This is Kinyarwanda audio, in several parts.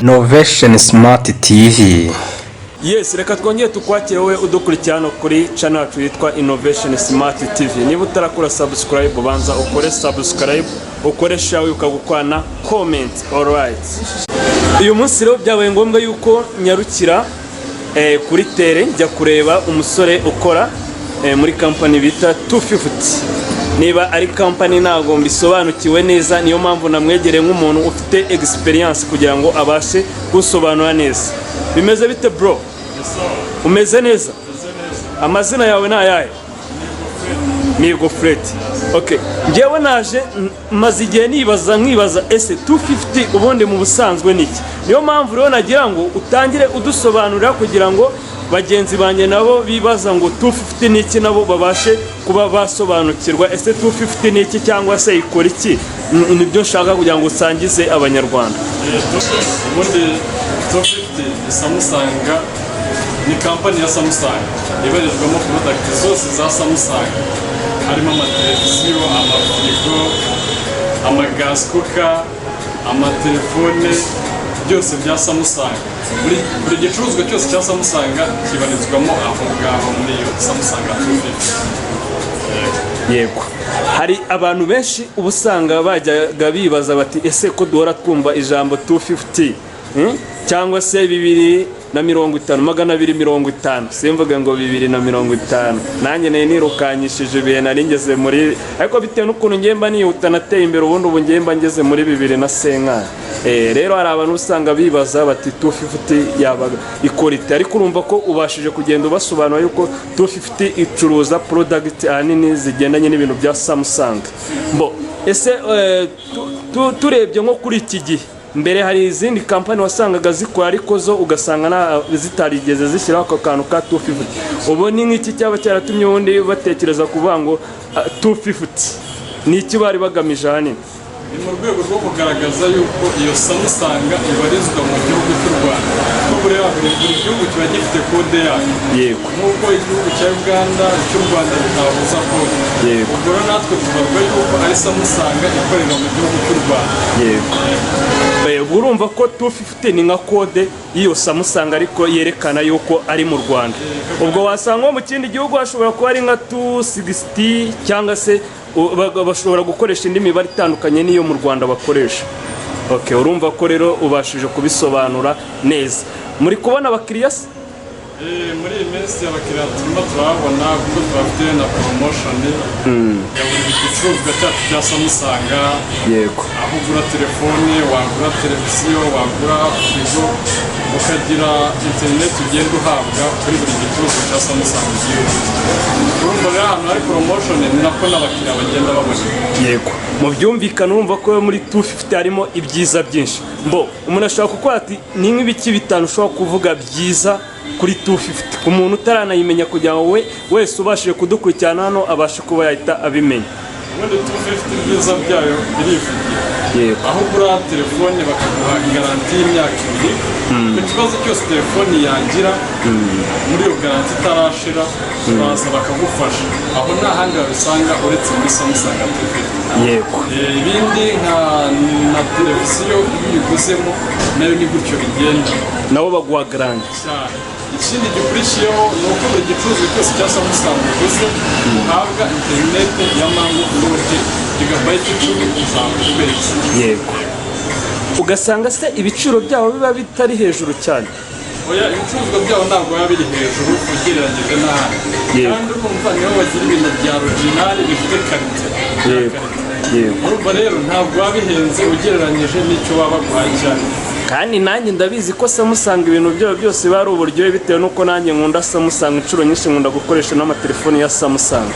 Innovation Smart TV. Yes, reka twongere tukwakire wowe udukurikira hano kuri channel yacu yitwa Innovation Smart TV. Niba utarakora subscribe, ubanza ukore subscribe, ukore share, ukagukwana comment. Alright, uyu munsi rero byabaye ngombwa yuko nyarukira kuri terrain, njya kureba umusore ukora muri company bita 250. Niba ari company ntabwo mbisobanukiwe neza, niyo mpamvu namwegereye nk'umuntu ufite experience kugira ngo abashe gusobanura neza. Bimeze bite, bro? Umeze neza? Amazina yawe ni ayahe? Migo Fred. Okay, njyewe naje maze igihe nibaza, nkibaza ese 250 ubundi mu busanzwe ni iki? Niyo mpamvu rero nagira ngo utangire udusobanurira kugira ngo bagenzi banjye nabo bibaza ngo 250 ni iki, nabo babashe kuba basobanukirwa ese 250 ni iki cyangwa se ikora iki. Nibyo nshaka kugira ngo usangize Abanyarwanda. Ubundi 250 ni Samsung, ni company ya Samsung ibarizwamo product zose za Samsung, harimo amateleviziyo, amafirigo, amagas cooker, amatelefone, byose bya Samsung. Buri gicuruzwa cyose cya Samsung kibarizwamo aho ngaho muri iyo Samsung 250. Yego, hari abantu benshi uba usanga bajyaga bibaza bati: "Ese ko duhora twumva ijambo 250, Cyangwa se 250, 250?" Simvuga ngo 250, nanjye nari nirukanyishije ibihe nari ngeze muri, ariko bitewe n'ukuntu ngemba nihuta, nateye imbere, ubundi ubu ngemba ngeze muri bibiri na cinquante. Rero hari abantu usanga bibaza bati: "250 yaba ikora ite?" Ariko urumva ko ubashije kugenda ubasobanura yuko 250 icuruza product ahanini zigendanye n'ibintu bya Samsung. Bo ese turebye nko kuri iki gihe, mbere hari izindi company wasangaga zikora ariko zo ugasanga zitarigeze zishyiraho ako kantu ka 250. Ubu ni nk'iki cyaba cyaratumye ubundi batekereza kuvuga ngo 250? Ni iki bari bagamije ahanini? Ni mu rwego rwo kugaragaza yuko iyo Samsung ibarizwa mu gihugu cy'u Rwanda, kuko buri gihugu kiba gifite code yayo. Nk'uko igihugu cya Uganda, icy'u Rwanda bitabuza code. Ubwo rero natwe tubarwa yuko ari Samsung ikorera mu gihugu cy'u Rwanda. Yego. Ubwo urumva ko 250 ni nka code y'iyo Samsung, ariko yerekana yuko ari mu Rwanda. Ubwo wasanga nko mu kindi gihugu hashobora kuba ari nka 260, cyangwa se bashobora gukoresha indi mibare itandukanye n'iyo mu Rwanda bakoresha. Okay, urumva ko rero ubashije kubisobanura neza. Muri kubona abakiriya se? Muri iyi minsi abakiriya turimo turababona, kuko tubafite na promotion ya buri gicuruzwa cyacu cya Samsung. Aho ugura telefone, wagura televiziyo, wagura firigo, ukagira interineti ugenda uhabwa kuri buri gicuruzwa cya Samsung ugiye ugura. Urumva rero ahantu hari promotion ni nako n'abakiriya bagenda baboneka. Yego, mu byumvikana urumva ko muri 250 harimo ibyiza byinshi. Mbo umuntu ashobora kukuba ati: "Ni nk'ibiki bitanu ushobora kuvuga byiza kuri 250?" Ku muntu utaranayimenya, kugira ngo we wese ubashije kudukurikirana hano abashe kuba yahita abimenya. Ubundi 250 ibyiza byayo birivugira. Aho ugura telefone bakaguha garantie y'imyaka 2, ku kibazo cyose telefone yagira muri iyo garantie itarashira, uraza bakagufasha. Aho nta handi wabisanga uretse muri Samsung 250. Ibindi nka na televiziyo, iyo uyiguzemo nayo ni gutyo bigenda. Nabo baguha garantie. Cyane. Ikindi gikurikiyeho ni uko buri gicuruzwa cyose cya Samsung uguze uhabwa interineti ya Mango 4G, gigabyte 10 za buri kwezi. Yego, ugasanga se ibiciro byabo biba bitari hejuru cyane? Oya, ibicuruzwa byabo ntabwo biba biri hejuru ugereranyije n'ahandi. Kandi urumva nibo bagira ibintu bya original bifite qualité. yego yego Urumva rero ntabwo biba bihenze ugereranyije n'icyo baba baguhaye cyane. Kandi nanjye ndabizi ko Samsung ibintu byabo byose biba ari uburyohe, bitewe n'uko nanjye nkunda Samsung. Inshuro nyinshi nkunda gukoresha n'amatelefoni ya Samsung.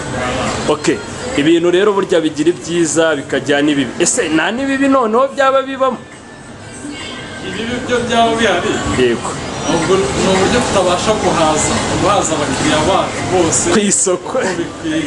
Okay, ibintu rero burya bigira ibyiza bikajya n'ibibi. Ese nta n'ibibi noneho byaba bibamo? Ibibi byo byaba bihari. Ubwo ni uburyo tutabasha guhaza abakiriya bacu bose ku isoko uko bikwiye.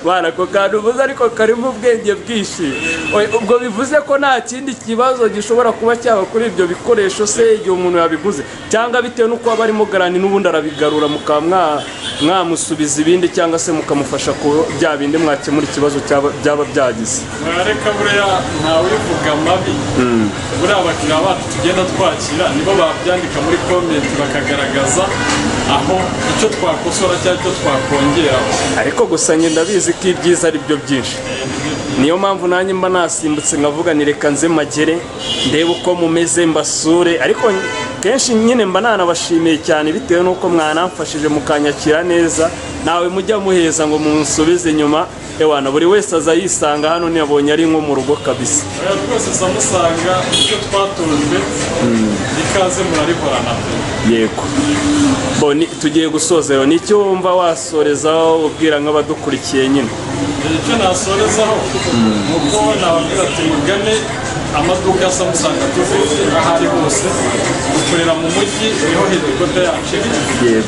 Bana, ako kantu uvuze ariko karimo ubwenge bwinshi. Oye, ubwo bivuze ko nta kindi kibazo gishobora kuba cyaba kuri ibyo bikoresho se igihe umuntu yabiguze, cyangwa bitewe n'uko haba harimo garantie n'ubundi arabigarura mukaba mwa mwamusubiza ibindi cyangwa se mukamufasha ku bya bindi mwakemura ikibazo byaba byagize. Mwareka buriya ntawivuga amabi. Buriya abakiriya bacu tugenda twakira nibo babyandika muri comment, bakagaragaza aho icyo twakosora cyangwa icyo twakongeraho. Ariko gusa njye ndabizi ko ibyiza ari byo byinshi, niyo mpamvu nanjye mba nasimbutse nkavuga ni reka nze magere ndebe uko mumeze, mbasure. Ariko kenshi nyine mba nanabashimiye cyane bitewe n'uko mwanamfashije mukanyakira neza, nawe mujya muheza ngo munsubize inyuma. Ewana, buri wese aza yisanga hano, ntiyabonye ari nko mu rugo kabisa. Oya rwose, Samsung icyo twatojwe, ikaze murarihorana pe. Yego. Bo, tugiye gusoza rero, nicyo wumva wasorezaho ubwira nk'abadukurikiye nyine? Icyo nasorezaho ni uko nababwira ati mugane amaduka ya Samsung 250 aho ari hose. Dukorera mu mujyi, niho headquarter yacu iri.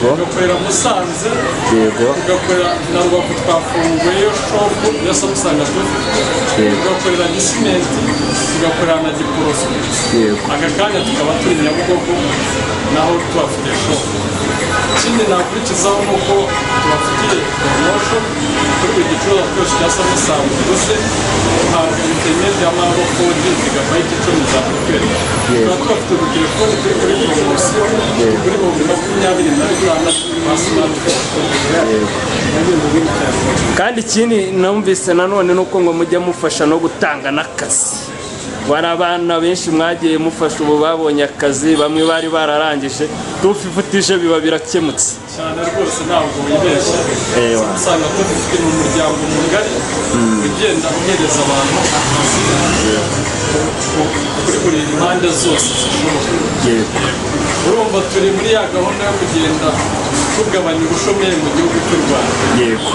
Tugakorera Musanze. Tugakorera na Rubavu, twafunguyeyo shop ya Samsung 250. Tugakorera Gisimenti, tugakorera na Giporoso. Aka kanya tukaba turi Nyabugogo, naho tuhafite shop. Ikindi nakurikizaho ni uko tubafitiye promotion kuri buri gicuruzwa cyose cya Samsung uguze, uhabwa interineti ya Mango 4G gigabyte 10 za buri. Tukaba tubafite udutelefoni turi kuri poromosiyo kuri 26,000 ba smartphone. Kandi ikindi numvise nanone ni uko ngo mujya mufasha no gutanga n'akazi. Hari abana benshi mwagiye mufasha, ubu babonye akazi, bamwe bari bararangije 250 biba birakemutse. Cyane rwose, ntabwo wibeshye. Usanga 250 ni umuryango mugari ugenda uhereza abantu akazi kuri buri mpande zose zishoboka. Urumva turi muri ya gahunda yo kugenda tugabanya ubushomeri mu gihugu cy'u Rwanda. Yego,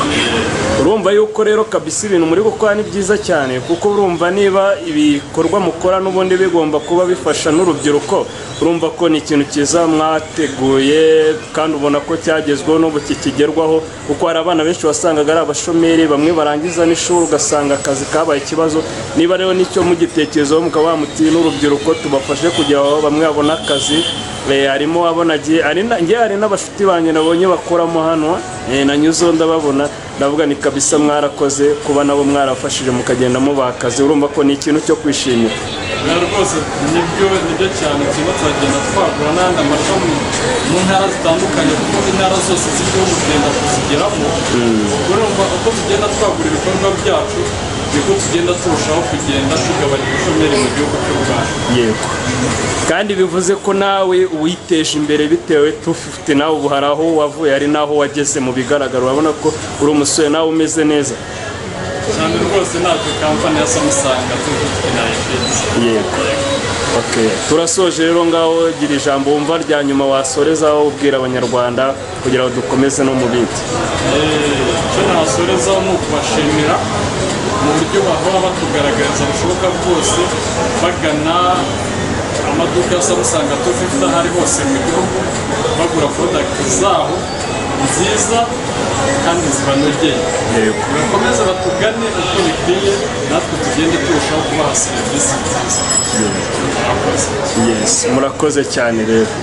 urumva yuko rero kabisa ibintu muri gukora ni byiza cyane, kuko urumva niba ibikorwa mukora n'ubundi bigomba kuba bifasha n'urubyiruko, urumva ko ni ikintu cyiza mwateguye kandi ubona ko cyagezweho n'ubu kikigerwaho, kuko hari abana benshi wasangaga ari abashomeri, bamwe barangiza n'ishuri ugasanga akazi kabaye ikibazo. Niba rero nicyo mugitekerezaho mukaba muti n'urubyiruko tubafashe kugira ngo bamwe babone akazi. Harimo abo nagiye njye hari n'abashuti banjye nabonye bakoramo hano, nanyuzeho ndababona, ndavuga ni kabisa mwarakoze kuba nabo mwarafashije mukagenda mubaha akazi. Urumva ko ni ikintu cyo kwishimira. Na rwose nibyo, nibyo cyane. Turimo turagenda twagura n'andi amashami mu ntara zitandukanye, kuko intara zose z'igihugu tugenda kuzigeramo. Urumva uko tugenda twagura ibikorwa byacu niko tugenda turushaho kugenda tugabanya ubushomeri mu gihugu cy'u Rwanda. Yego, kandi bivuze ko nawe witeje imbere bitewe 250, nawe ubu hari aho wavuye hari n'aho wageze. Mu bigaragara urabona ko uri umusore nawe umeze neza. Cyane rwose, ntacyo kampani ya Samsung 250 nayifite. Yego, okay. Turasoje rero, ngaho gira ijambo wumva rya nyuma wasorezaho ubwira Abanyarwanda kugira ngo dukomeze no mu bindi. Icyo nasorezaho ni ukubashimira mu buryo bahora batugaragariza bushoboka bwose, bagana amaduka ya Samsung 250 aho ari hose mu gihugu, bagura product zaho nziza kandi zibanogeye. Bakomeze batugane uko bikwiye, natwe tugende turushaho kubaha serivisi nziza. Murakoze. Yes, murakoze cyane rero.